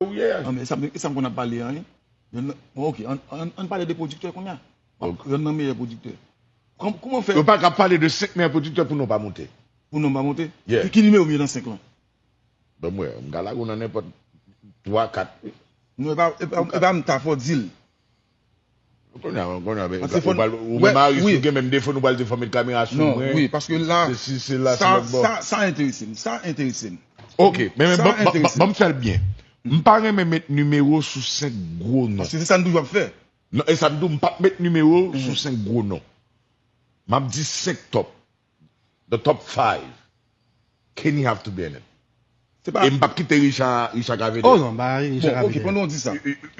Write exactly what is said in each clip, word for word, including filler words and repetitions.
Ou ye a. Non, men sa, men sa m konn ap pale an, wi. Bon, ok, ann, ann, ann pale de pwodiktè kounye a. Youn nan meyè pwodiktè. Kòm, kòman fè? Yo pa ka pale de senk meyè pwodiktè pou non pa monte. Pou non pa monte? Yeah. Ki, ki nimewo m ye nan senk lan? Ban m wè, m ka lage w nan nenpòt twa, kat. Non, e pa, e pa, e pa m ta fò di l. Kounye a, kounye a, ben, Paske fò ou pral- ou wè, menm Aris, wi. Nou gen menm defo, nou pral di fòm kamera sou Non, mwen. Wi, paske la, Sesi, sela, sa, se lòt bò. Sa, sa enterese m, sa enterese m. Ok, men, men Sa ban- ban- enterese m. ban m fè l byen. M pa renmen met nimewo sou senk gwo non. Paske se sa n toujou ap fè. Non, e sa m di w, m p ap met nimewo sou senk gwo non. M ap di senk top. The top five. Kenny have to be in it. Se pa. E m p ap kite Richard, Richard Cavé. Oh non, ba Richard Bon, ok, Cavé. Pandan w di sa.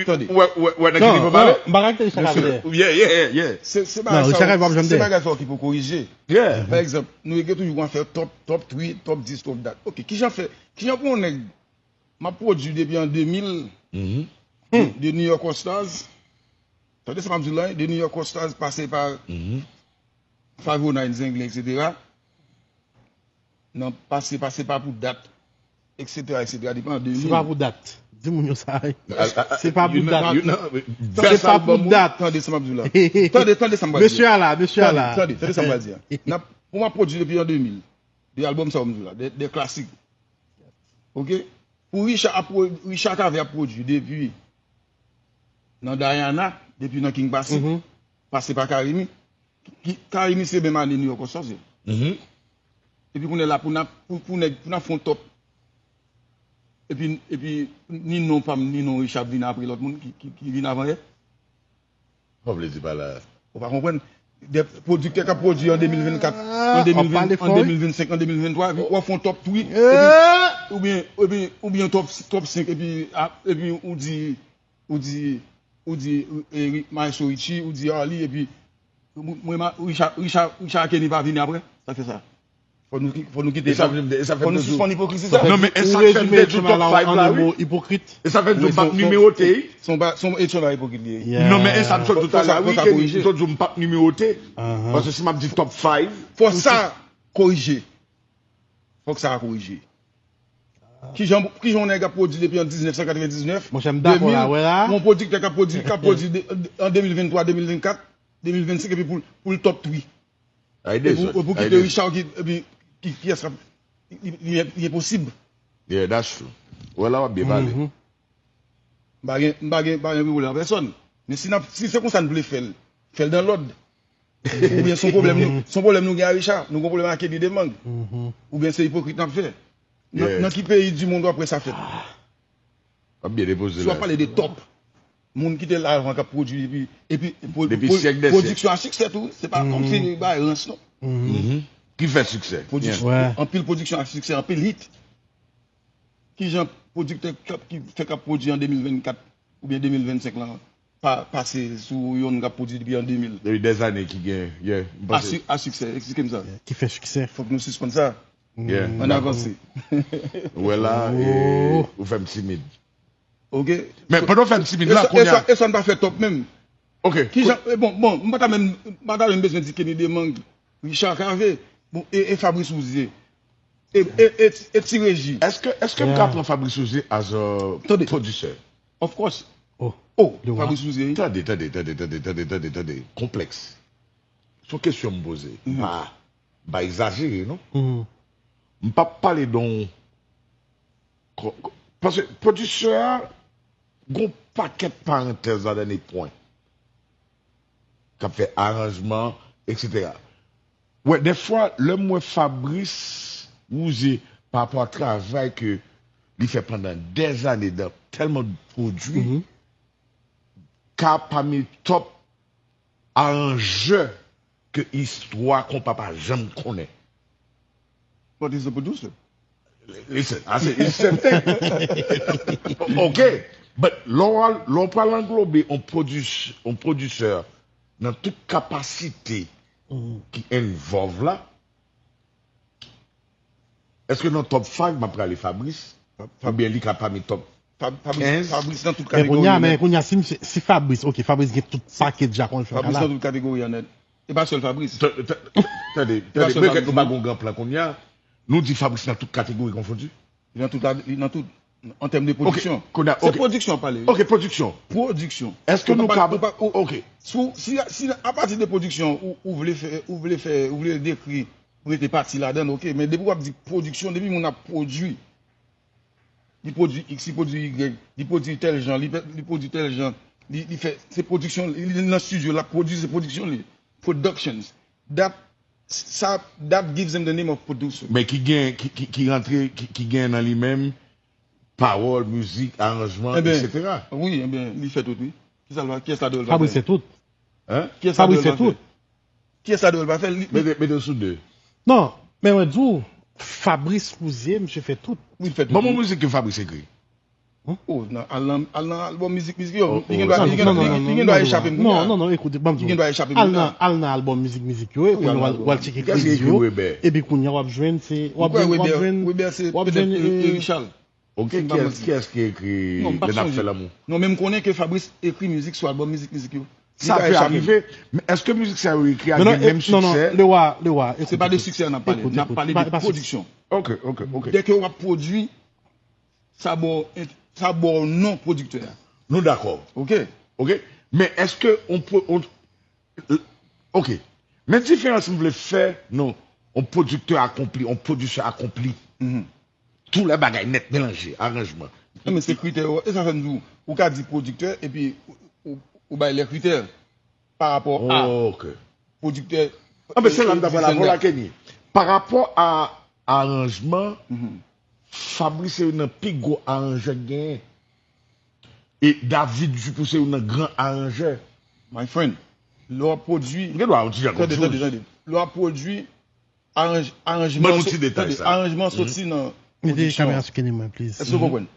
Tande. Wè, wè, wè, nan ki Non, nivo pale? non, m pa ka kite Richard Cavé. Yeah, yeah, yeah. Se se Non, bagay Richard sa Cavé pa yo- janm se de. Bagay sa yo ki pou korije. Yeah. Pa egzanp, nou gen toujou ap fè top, top three, top dis, top dat. Ok, kijan fè, kijan pou yon nèg, m ap pwodui depi an de mil, Mhm. de, de New York All Stars. Tande sa m ap di w la, de New York All Stars, pase pa Mhm. Five oh nine, Zenglen, et cetera. Nan pase, pase pa pou dat, et cetera, et cetera, depi an de mil. Se pa pou dat. Di moun yo sa. A- a- Se pa pou you know- dat. you know- Se pa pou dat. Tande sa m ap di w la. Tande, tande sa m ap di w. Mesye a la, mesye a la. Tande, tande, tande sa m ap di w. N ap, pou m ap pwodui depi an de mil. De albòm sa w m di w la, de, de klasik. Ok? Pou Richard ap pwo- Richard Cavé ap pwodui depi nan Diana, depi nan King Passy, Mhm. pase pa Carimi. Ki- Carimi se menm ane New York All Stars ye. Mhm. Epi kounye a la pou n ap pou, pou nèg pou n ap fè yon top. Epi epi ni non pa m ni non Richard vin apre lòt moun ki, ki, ki vin avan yè. Sa w vle di pa la? Ou pa konprann? De pwodiktè k ap pwodui an de mil vennkat, an w ap pale de mil ven, fò, an wi. de mil vennsenk, an de mil vennntwa, epi w ap fè yon top three, Eh! epi, oubyen, oubyen, oubyen top, top senk, epi, a- epi ou di, ou di, ou di, e, Ri- Maestro Richie, ou di Arly, epi, mwen, ma- Richard, Richard, Richard Kenny pa vini apre, sa fè sa. Fò nou, ki- fò nou kite, E sa vle- e sa fè fò nou nou- sispann ipokrizi sa. Non, men e sa Ou fè m rezime te di w H M A top la five an la, de mo wi. ipokrit. E sa fè m di w m p ap Son- nimewote. Son ba- son H M A ipokrit li ye. Yeah. Non, men e sa m sot tout Fò a sa- la, wi, fò sa Kenny, korije. m sot di w m p ap nimewote. Ahan. Paske si m ap di top five, Fò sa korije. Fòk sa korije. Kijan, kijan yon nèg ap pwodui depi an diznèf san katrevendiznèf, Monchè, m dakò la, wè la. Yon pwodiktè k ap pwodui, k ap pwodui de- an de mil venntwa, de mil vennkat, de mil vennsenk, epi pou, pou l top three. Ay Epi dezòd, pou, pou ay kite dezòd. Richard ki, epi ki, ki ap, li, li, li enposib. Yeah, that's true. Wè la w ap byen pale. Mhm. M pa gen, m pa gen, m pa gen pwoblèm ak pèsòn. Men si, n ap, si se konsa n vle fè l, fè l dan lòd. Oubyen se yon pwoblèm nou, se yon pwoblèm nou gen a Richard, nou gen pwoblèm ak Kenny Demang. Mhm. Oubyen se ipokrit n ap fè. Nan, Yeah. Nan ki peyi di mond w ap wè sa fèt? W ap byen depoze Si w ap la. Pale de top, moun ki te la avan k ap pwodui epi, epi pwo- Depi pwo- syèk dè syèk. Pwodiksyon a siksè tou, wi. Se pa kòmsi li bay rans non. Mhm. Ki fè siksè. Pwodiksyon, Wè. Anpil pwodiksyon a siksè, anpil hit. Kijan pwodiktè k ap, ki fè k ap pwodui an de mil vennkat oubyen de mil vennsenk lan pa pase sou youn k ap pwodui depi an de mil? Depi dèzane ki gen, yeah, m A panse. si- a siksè, eksplike m sa. Ki fè siksè. Fòk nou sispann sa. Yeah, Ann avanse. Ou wè la, e, ou fè m timid. Ok? Men pandan w fè m timid la, E sa- kounye a. E sa n pa fè top menm. Ok. Kijan, e bon, bon, m pa ta menm, m pa ta menm bezwen di Kenny Demang, Richard Cavé, bon, e, e Fabrice Rouzier. E, e, e, e Ti Reji. Èske, èske m ka pran Fabrice Rouzier as a Tande. Producer? Of course. Oh. Oh, Le wa. Fabrice Rouzier. Tande, tande, tande, tande, tande, tande, tande. Konplèks. Se yon kesyon m poze. M pa, m pa egzajere, non? Mhm. M p ap pale de yon ko- ko- paske pwodisè a gon pakèt parantèz ladan li pwen k ap fè aranjman, et cetera. Wè, dèfwa, lè m wè Fabrice Rouzier pa rapò a travay ke li fè pandan dèzane dan tèlman de pwodui, Mhm. ka pami top aranjè ke istwa konpa pa janm konnen. But he's a producer. Listen, I say it's the same thing. Ok, but lè w al- lè w pral anglobe yon pwodis- yon pwodisè nan tout kapasite ki involve la, èske nan top five m ap rale Fabrice? Oubyen li ka pami top Fab- Fabrice, Kenz. Fabrice nan tout Men kounye a, kategori. men kounye a, si, m- si Fabrice, ok, Fabrice gen tout pakèt Jacques Wolfram Fabrice la. Nan tout kategori an nèt. E pa sèl Fabrice. T- t- Tande, tande, Fabrice petèt nou pa gon gran plan kounye a. Nou di Fabrice nan tout kategori konfondi. Li nan tout la, li nan tout. An tèm de pwodiksyon. Se pwodiksyon w ap pale, wi. Ok, pwodiksyon. Pwodiksyon. Èske nou ka... Ok. Si, si, si apati de pwodiksyon, ou, ou vle fè, ou vle fè, ou vle dekri, rete pati ladan l, ok. Men depi w ap di pwodiksyon, depi moun ap pwodui, li pwodui X, li pwodui Y, li pwodui tèl jan, li, li pwodui tèl jan, li, li fè, se pwodiksyon, li nan estidyo, l ap pwodui, se pwodiksyon li. Productions. That, sa, that gives him the name of producer. Men ki gen, ki, ki, ki rantre, ki, ki gen nan li menm, pawòl, mizik, aranjman, etsetera. Wi, enben, li fè tout, wi. Kisa l pa, kiyès la dwe l pa fè? Fabrice fè tout. Hein? Kiyès la dwe l pa fè? Kiyès la dwe l pa fè? Li, li... Mete, mete sou de. Non, men mwen di w, Fabrice Rouzier, misye fè tout. Wi, l fè tout. Ban m yon mizik ke Fabrice ekri. Oh, nan, al nan, al nan albòm mizik, mizik yo. Li gen dwa, li gen, li gen dwa echape m kounye a. Non, non, non, ekoute, ban m di w. Li gen dwa echape m kounye a. Al nan, al nan albòm mizik, mizik yo, e kounye a w al, w al tcheke kredi yo. Epi kounye a w ap jwenn, se, w ap jwenn, w ap jwenn, w ap jwenn, e, Richard. Ok, kiyès, kiyès ki ekri Lè n ap fè lanmou? Non, men m konnen ke Fabrice ekri mizik sou albòm mizik, mizik yo. Sa pè arive, men èske mizik sa yo ekri a gen menm siksè? Non, non, Lewa, Lewa, se pa de siksè n ap pale, n ap pale de pwodiksyon. Ok, ok, ok. Dèke w ap pwodui, sa ba w, sa ba w non pwodiktè a. Nou dakò. Ok. Ok. Men èske on, on, ok. Men diferans m vle fè, non, on pwodiktè akonpli, on pwodiktè akonpli. Tou lè bagay nèt melanje, aranjman. Non, men se kritè yo. E sa fè m di w, ou ka di pwodiktè, epi ou, ou, ou bay lè kritè pa rapò a pwodiktè. Anben, se la m ta pral avè w la, Kenny. Pa rapò a aranjman, Fabrice se youn nan pi gwo aranjè k genyen. E David Dupoux se youn nan gran aranjè. My friend, lè w ap pwodui, tande, tande, tande. Lè w ap pwodui, aranj-, aranjman, tande, aranjman soti nan pwodiksyon. Mete kamera sou Kenny mwen, please. Èske w konprann?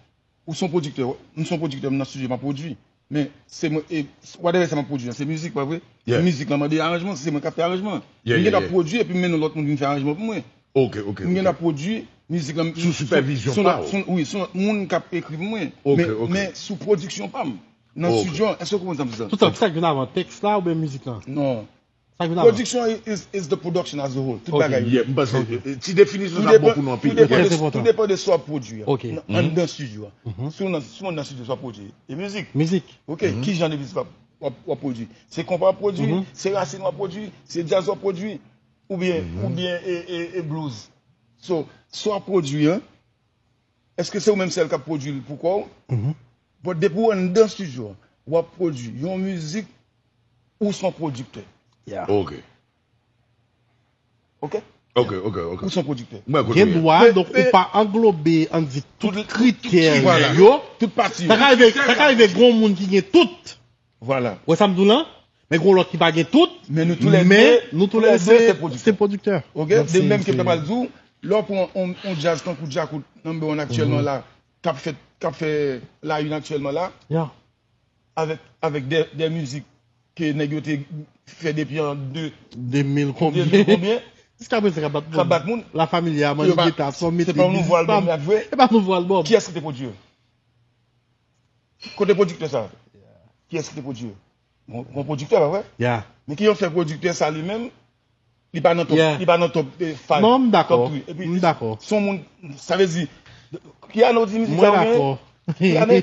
Ou se yon pwodiktè, m se yon pwodiktè, m nan estidyo, m ap pwodui. Men se mwen, e, whatever sa m ap pwodui an, se mizik, pa vre? Mizik lan mande aranjman, se mwen k ap fè aranjman. M gen dwa pwodui epi m mennen yon lòt moun vin fè aranjman pou mwen. Ok, ok, ok. M gen dwa pwodui mizik lan sou sipèvizyon pa w. Wi, se yon lòt moun k ap ekri pou mwen. Ok, ok. Men, men sou pwodiksyon pa m. Nan estidyo an, èske w konprann sa m di la? Tout sa, sa k vin avan, tèks la oubyen mizik lan? Non. Sa k vin avan? Production is, is the production as a whole. Tout bagay yo. Yeah, m panse, eh, ti definisyon sa bon pou nou anpil. Tou depann de, tou depann de sa w ap pwodui an. Ok. Nan, anndan estidyo a. Si w nan, si w nan estidyo, sa w ap pwodui. E mizik. Mizik. Ok, ki jan de mizik w ap, w ap, w ap pwodui? Se konpa w ap pwodui, se rasin w ap pwodui, se djaz w ap pwodui, oubyen, oubyen e, e, e blues. So, sa w ap pwodui an, èske se ou menm sèl k ap pwodui l pou kò w? But depi w anndan estidyo a, w ap pwodui yon mizik, ou se yon pwodiktè. Ok. Ok? Ok, ok, ok. Ou se yon pwodiktè. Gen dwa, donk, ou pa anglobe, ann di, tout kritè yo. Tout pati yo. Sa ka rive, sa ka rive gen yon moun ki gen tout. Vwala. Ou wè sa m di w lan? Men gen yon lòt ki pa gen tout, men nou toulède, nou toulède se pwodiktè. Ok? De menm ke m ta pral di w, lè w pran yon, yon djaz tankou Djakout number one aktyèlman la, k ap fè, k ap fè la une aktyèlman la, avèk, avèk de, de mizik ke nèg yo te fè depi an de, de mil konbyen? Jiskaprezan k ap bat moun. K ap bat moun. La Familia, Mannie Guitar, sa w mete, se pa yon nouvo albòm y ap jwe? Se pa nouvo albòm. Kiyès ki te pwodui yo? Kote pwodiktè sa? Kiyès ki te pwodui yo? Bon, bon pwodiktè, pa vre? Men ki jan fè pwodiktè sa li menm, li pa nan top, li pa nan top, eh, five, top three. Epi, m dakò. Se yon moun, sa vle di, ki ane w di mizik sa ou genyen? Ki ane?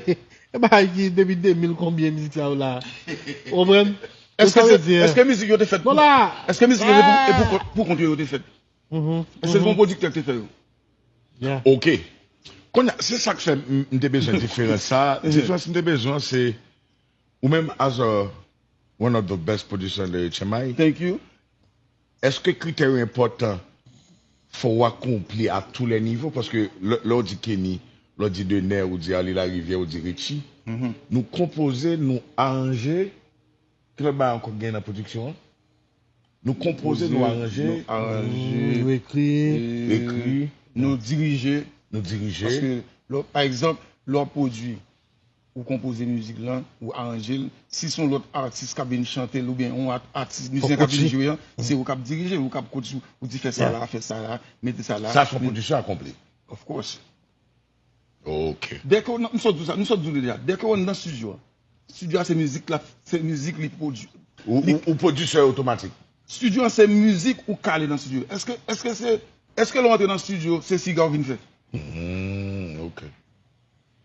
E bagay ki depi de mil konbyen mizik sa yo la? Ou konprann? Èske se, èske mizik yo te fèt pou, èske mizik yo se pou, e pou kont, pou kont yo yo te fèt? Èske se yon pwodiktè ki te fè yo? Ok. Kounye a, se sa k fè m, m te bezwen diferans sa. Diferans m te bezwen, se ou menm as a one of the best producer in the H M I. Thank you. Èske kritè yo enpòtan fò w akonpli à tous les niveaux? Paske lè, lè w di Kenny, lè w di Dener, ou di Arly Larivière, ou di Richie, nou konpoze, nou aranje, ki lòt bagay ankò k gen nan pwodiksyon an? Nou konpoze, nou aranje, nou aranje, nou ekri, ekri, nou dirije. Nou dirije. Paske, lè w, pa egzanp, lè w ap pwodui, ou konpoze mizik lan, ou aranje l, si se yon lòt atis k ap vin chante l, oubyen yon at-, atis, mizisyen k ap vin jwe an, se ou k ap dirije l, ou k ap coach, ou di fè sa la, fè sa la, mete sa la. Sa se yon pwodiksyon akonpli. Of course. Ok. Dèke w nan, m sot di w sa, m sot di w li deja. Dèke w anndan estidyo a, estidyo a se mizik la, se mizik li pwodui. Ou, ou, ou pwodisè otomatik. Estidyo a se mizik ou kale nan estidyo. Èske, èske se, èske lè w antre nan estidyo, se siga w vin fè? Hmm, ok.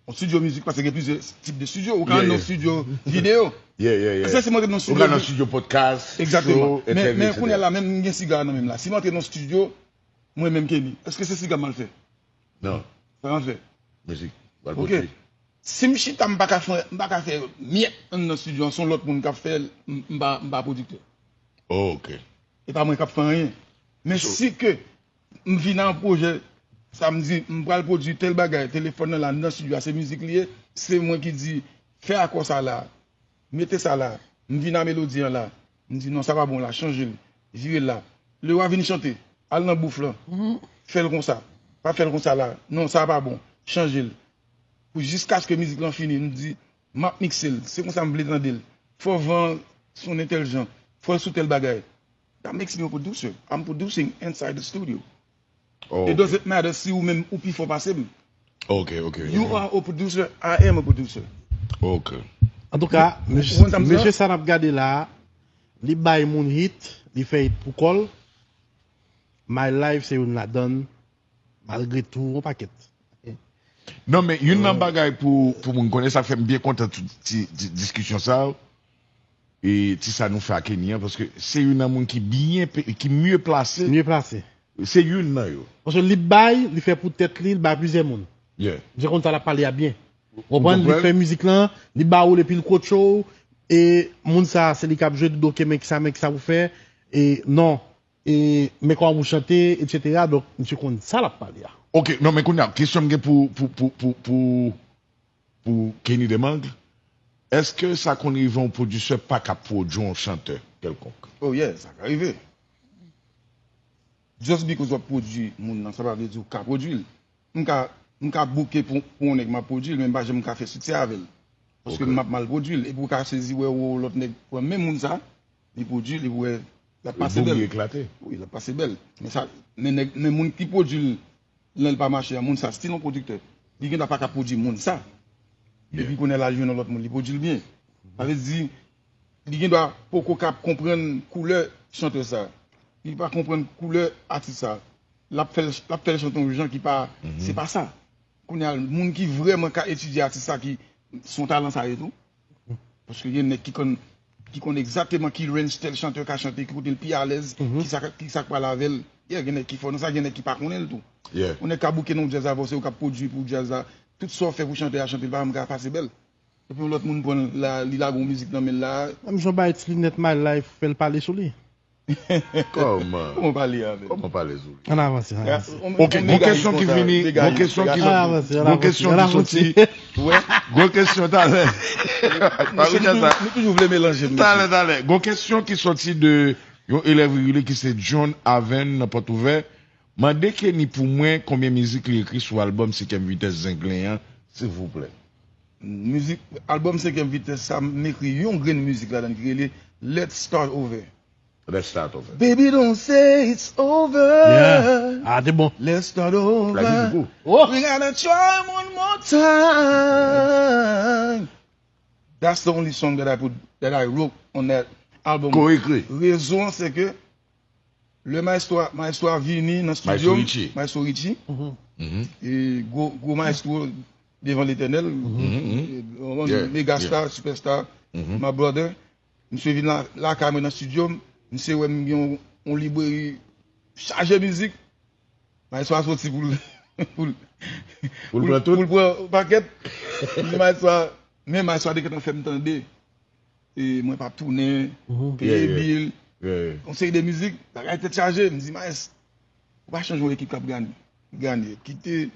Yon studio mizik, paske gen plizyè tip de studio. Ou ka nan yon studio videyo. Yeah, yeah, yeah. Èske si m antre nan yon studio. Ou ka nan studio podcast, show, interview, et cetera. Egzakteman. Men, men kounye a la, menm m gen siga nan men m la. Si m antre nan yon studio, mwen menm Kenny, èske se siga m al fè? Non. Sa m al fè? Mizik. Pral pwodui. Si m chita, m pa ka fè, m pa ka fè myèt anndan studio an, se yon lòt moun k ap fè l, m, m pa, m pa pwodiktè. Oh, ok. E pa mwen k ap fè anyen. Men si ke m vin a yon pwojè, sa m di, m pral pwodui tèl bagay, telefòn nan la, anndan studio a, se mizik li ye, se mwen ki di, fè akò sa la, mete sa la, m vin a melodi an la, m di, non, sa pa bon la, chanje l, vire l la. Lewa vin chante, al nan bouf lan, fè l konsa, pa fè l konsa la, non, sa pa bon, chanje l. Pou jiskaske mizik lan fini, m di, m ap mikse l, se konsa m vle tande l. Fò van sonnen tèl jan, fò l sou tèl bagay. That makes me a producer. I'm producing inside the studio. It doesn't matter si ou menm ou pi fò pase m. Ok, ok. You are a producer, I am a producer. Ok. Antouka, mesye sa n ap gade la, li bay moun hit, li fè hit pou kò l. My Life se youn ladan l, malgre tou, yon pakèt. Non, men youn nan bagay pou, pou moun konnen, sa k fè m byen kontan ti, ti diskisyon sa, e ti sa nou fè a Kenny an, paske se youn nan moun ki byen, ki mye plase. Mye plase. Se youn nan yo. Paske li bay, li fè pou tèt li, li bay plizyè moun. Yeah. Misye konn sa l ap pale a byen. Ou konprann? Li fè mizik lan, li ba ou l epi l kotche w, e moun sa, se li k ap jwe, li di w, ok, men kisa, men kisa pou fè, e non, e men kòman pou chante, etsetera. Donk, misye konn sa l ap pale a. Ok, non, men kounye a, kesyon m gen pou, pou, pou, pou, pou, pou Kenny Demange, èske sa konn rive yon pwodisè pa ka pwodui yon chantè kèlkonk? Oh yeah, sa ka rive. Just because w ap pwodui moun nan, sa pa vle di w ka pwodui l. M ka, m ka bouke pou, pou yon nèg m ap pwodui l, men m pa janm ka fè siksè avè l. Paske m ap mal pwodui l. Epi w ka sezi wè yon lòt nèg pran menm moun sa, li pwodui l, epi w wè l ap pase bèl. Wi, l ap pase bèl. Men sa, men nèg, men moun ki pwodui l, lè l pa mache a, moun sa still yon pwodiktè. Li gendwa pa ka pwodui moun sa. Epi kounye a l al jwenn yon lòt moun, li pwodui l byen. Sa vle di, li gendwa poko ka konprann koulè chantè sa. Li pa konprann koulè atis sa. L ap fè l, l ap fè l chante yon jan ki pa, se pa sa. Kounye a, moun ki vrèman ka etidye atis sa ki se yon talan sa ye tou. Paske gen nèg ki konn, ki konn egzakteman ki range tèl chantè ka chante, ki kote l pi alèz, ki sa, ki sa k pral avè l. Yeah, gen nèg ki fò nan sa, gen nèg ki pa konnen l tou. Yon nèg ka bouke nan yon djaz avè w, se ou k ap pwodui pou djaz la. Tout sa w fè pou chantè a chante, l pa janm ka pase bèl. Epi yon lòt moun pran l la, li lage yon mizik nan men l la. Menm jan w bay ti linèt My Life, fè l pale sou li. Kòman? Kòman pale avè l? Kòman pale sou li? Ann avanse, ann avanse. Ok, gon kesyon ki vini, gon kesyon ki, gon kesyon ki soti. Gon kesyon talè. Pa vin sa. Nou toujou vle melanje m. Talè, talè. Gon kesyon ki soti de yon elèv reyilye ki se John Aven nan Pòtouvè. Mande Kenny pou mwen konbyen mizik li ekri sou albòm Senkyèm Vitès Zenglen an, silvouplè. Mizik, albòm Senkyèm Vitès sa, m ekri yon grenn mizik ladan l ki rele Let's Start Over. Let's Start Over. Baby, don't say it's over. Yeah. Ah, te bon. Let's start over. We gotta try one more time. That's the only song that I put, that I wrote on that album. Ko ekri. Rezon se ke lè maestro a, maestro a vini nan studio, Maestro Richie. Maestro Richie. E gwo, gwo maestro devan Letènèl. Mega star, superstar, my brother. Misye vin la, lakay mwen nan studio m, misye wè m gen yon, yon libreri chaje mizik. Maestro a soti pou l, pou l, pou l pran tout, pou l pran pakèt. M di maestro a, men maestro a te gentan fè m tande. E mwen p ap tounen, peye bil, yon seri de mizik, bagay tèt chaje. M di, maes, ou pa chanje yon ekip k ap ganye, ganye. Kite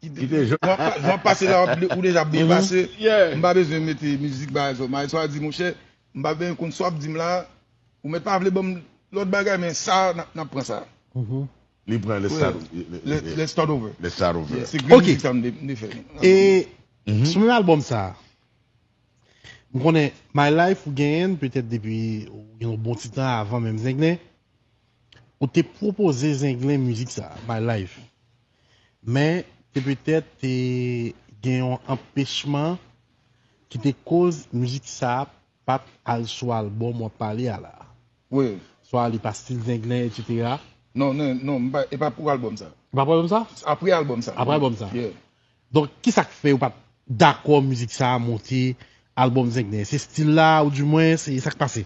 Kite jan w ap pase la, ou deja byen pase. M pa bezwen mete mizik bagay sa. Maestro a di, monchè, m pa bezwen konn sa w ap di m la. Ou mèt pa vle ban m lòt bagay, men sa, n ap pran sa. Li pran Let's Start Over. Let's Start Over. Let's Start Over. Se grenn mizik sa m te fè. E sou menm albòm sa, m konnen My Life ou genyen l petèt depi ou gen yon bon ti tan avan menm Zenglen. Ou te pwopoze Zenglen mizik sa, My Life. Men, te petèt te gen yon anpechman ki te koz mizik sa pa t al sou albòm w ap pale a la. Wi. Swa li pa stil Zenglen, etsetera. Non, non, non, e pa pou albòm sa. E pa pou albòm sa? Apre albòm sa. Apre albòm sa. Yeah. Donk, kisa k fè yo pa t dakò mizik sa a monte albòm Zenglen? Se stil la, oudimwen, se sa k pase?